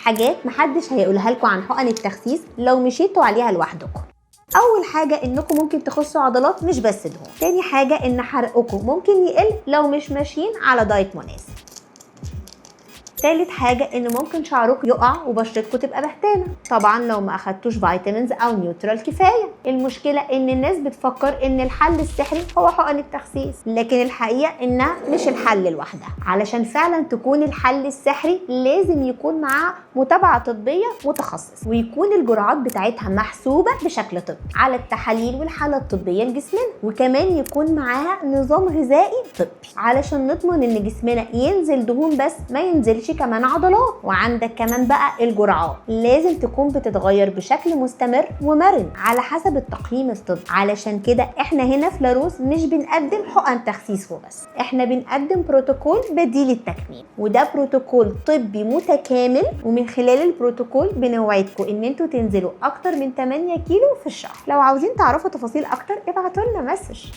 حاجات محدش هيقولها لكم عن حقن التخسيس لو مشيتوا عليها لوحدكم. اول حاجة انكم ممكن تخسوا عضلات مش بس دهون. تاني حاجة ان حرقكم ممكن يقل لو مش ماشيين على دايت مناسب. تالت حاجة ان ممكن شعركم يقع وبشرتكم تبقى بهتانة، طبعا لو ما اخدتوش vitamins او nutrients كفاية. المشكلة ان الناس بتفكر ان الحل السحري هو حقن التخسيس، لكن الحقيقة انها مش الحل لوحدها. علشان فعلا تكون الحل السحري لازم يكون معاها متابعة طبية متخصص، ويكون الجرعات بتاعتها محسوبة بشكل طبي على التحاليل والحالة الطبية لجسمنا، وكمان يكون معاها نظام غذائي طبي علشان نضمن ان جسمنا ينزل دهون بس ما ينزلش كمان عضلات. وعندك كمان بقى الجرعات لازم تكون بتتغير بشكل مستمر ومرن على حسب التقييم الطبي. علشان كده احنا هنا في لاروز مش بنقدم حقن تخسيس وبس، احنا بنقدم بروتوكول بديل التكميم، وده بروتوكول طبي متكامل، ومن خلال البروتوكول بنوعدكم ان انتوا تنزلوا اكتر من 8 كيلو في الشهر. لو عاوزين تعرفوا تفاصيل اكتر ابعتوا لنا message.